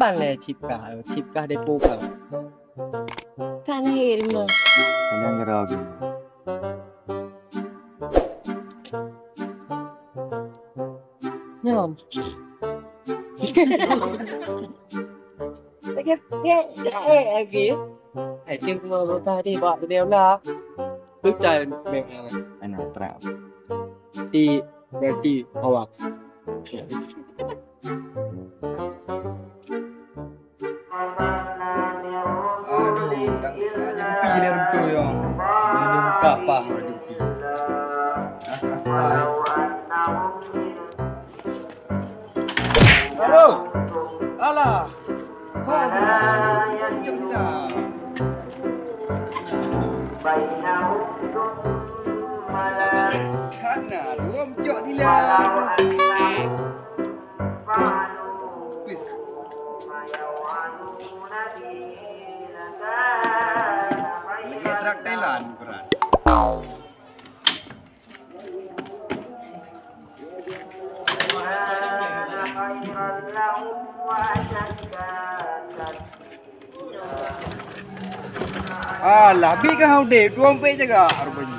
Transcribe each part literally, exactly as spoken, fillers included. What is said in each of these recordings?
Lé cip kah, cip kah depo kah. Ka na ilmu. Kadang geura geuh. Nyoe. Lagi, lagi, lagi. Eh, tim semua rota di bak dia lah. Betul memang. Anak terang. Di berarti hoax. Aduh, tak, tak jadi pi lé reutôh nyoe. Nyoe buka pam laju pi. Ah, astaga. Aduh. Alah. Wah, gila. Jom gila. Hana, dua jok sila. Wis. Lagi trak Thailand, berat. Alah, bit kah udép, dua peuet jaga rupanya.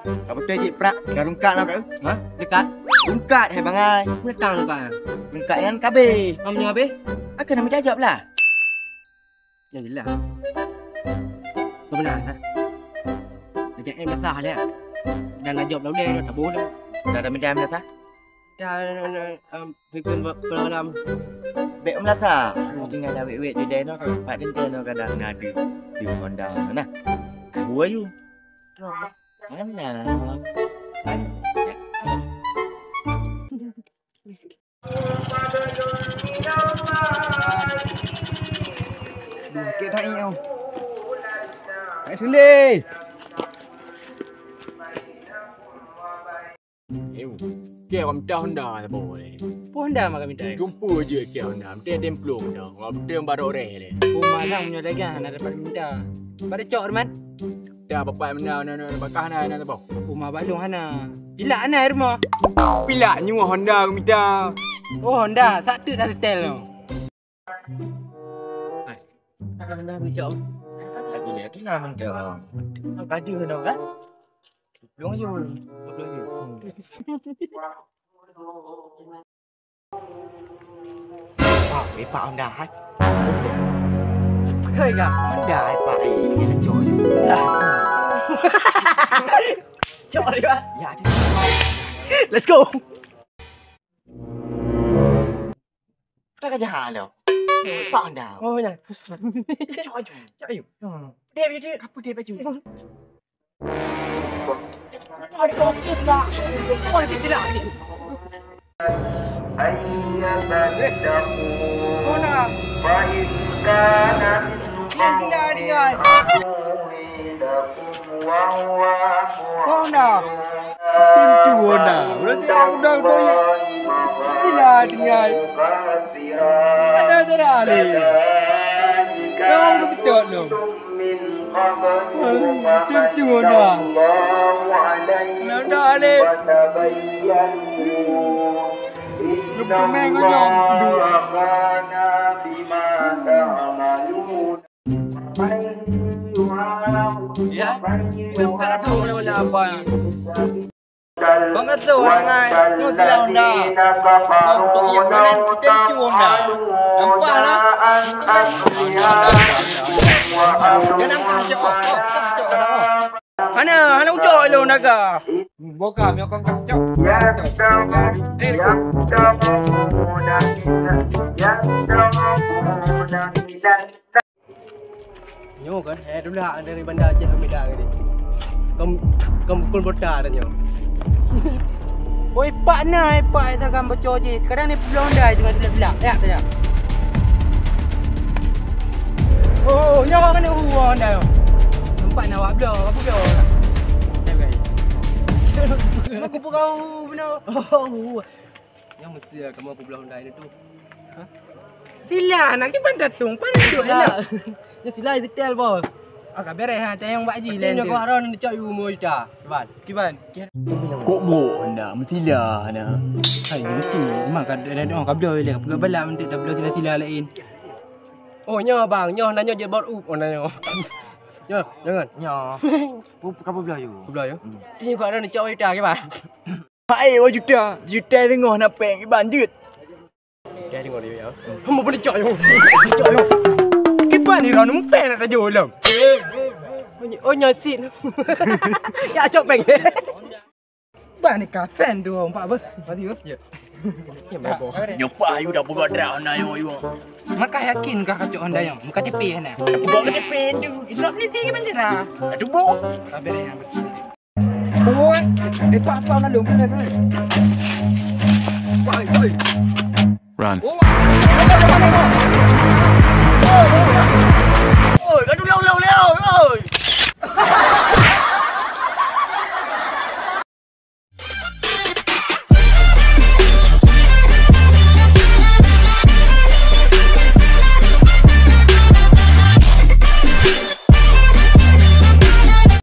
Ka beutôi cit prak, ka rungkat lom ka. Hah? Dekat? Rungkat, hai bangai. Peue tang rungkat? Rungkat nyan ka abéh. Ka meunyoe abéh? Akan na meujajob lah. Ya jeulaih. Keubeuna, ha? Lagèe nyan meunasah lé. Dan laju bak ulèe, taboh lé. Dah ada medan meunasah? Ya, em, fikir bak peulalam. Bèk meunasah. Hmm. Tinggai dah wèk-wèk di dèh nyoe, pat teuntèe nyoe kadang na di, di Honda nyoe nah. Tahu ayu. Mana? Bangkit hai nyoe. Hai Sule. Eh, kèe awak minta Honda saboh lé. Peue Honda mak ka minta? Jumpa je kèe Honda, minta dem plueng dah. Wah, beutôi barô reh lé. Oh, malam nyoe dagang hana dapat minta. Pada cok, Ruman? Dah bapak minta, na, na, bakah na, na, na, boh. Uma balong hana. Pilak hana, Ruman? Pilak nyoe Honda aku minta. Oh, Honda, sak teuk dah setel tu. Hai. Honda beli cok. Lagu ni tu nama minta. Kau kadu kena kan? Belum je. Belum je. Pak, eh, Pak Honda, hai. Pakai enggak? Honda, hai, Pak, eh, ini cok. Lah. Cok dia. Ya, dia. Let's go. Tak kerja hal lo. Pak Honda. Oh, ya. Cok aju. Cok aju. Hmm. Dia, dia, dia. Apa dia baju? Honda. Tim cu Honda. Berarti aku dah, dah ya. Gila tinggal. Ada cara leh. Kau dah kecot tu. Tim cu Honda. Honda leh. Lu pemain kau jom. Ya, bukan tu mana-mana apa. Kau nggak tahu orang lain. Kau tidak Honda. Kau untuk yang mana kita cu Honda. Nampak lah. Jangan kau cok. Kau cok Honda. Hana, hana ucok lôn naga. Boka meunyoe kon cok. Eh, nyoe kan, eh, dulu dari Banda Aceh ke Medan tadi. Kom, kom pukul bota dah nyoe. Oi, pak na, eh, pak, eh, takkan boco je. Kadang ni pulang dah, jangan tulak-tulak. Ya, ya. Oh, nyawa kena uang dah. Nampak nak awak blow, apa blow? Aku pun kau benar. Oh, yang mesti kamu aku blow dah itu. Ha? Sila, nak kiban datang, pan duduk sila. Ya sila detail, bos. Agak beres ha, tayang bak ji lain. Nyoe kau arah ni cak yu mo ita. Kiban. Kiban. Kok bok nak mesila nak. Hai, mesti. Memang ka ada doa ka bloe leh. Peugah balak mesti dah bloe sila-sila lain. Oh, nyoe bang, nyoe na nyoe je bor up oh na nyoe. Nyoe, jangan. Nyoe. Pu ka bloe yu. Bloe yu. Ini kau arah ni cak ita kiban. Hai, dua juta. Juta ringoh nak peng kiban jeuet. Dah tengok dia ya. Hamba boleh cok yo. Cok yo. Kiban ni ron mupeng nak tajo lom. Oh nyoe sit. Ya cok peng. Ban ni kasen tu empat beh. Mati beh. Ya. Ya bebo. Nyoe pah yu dah peugah drah na yo yo. Maka yakin kah kacok Honda yo? Muka T P na. Buat T P tu. Itu apa ni tinggi bendera? Aduh bok. Habis yang Oi, eh, pak, pak, lalu, lalu, lalu. Oi, oi. Run. Oi, aduh, lalu, lalu, lalu, oi.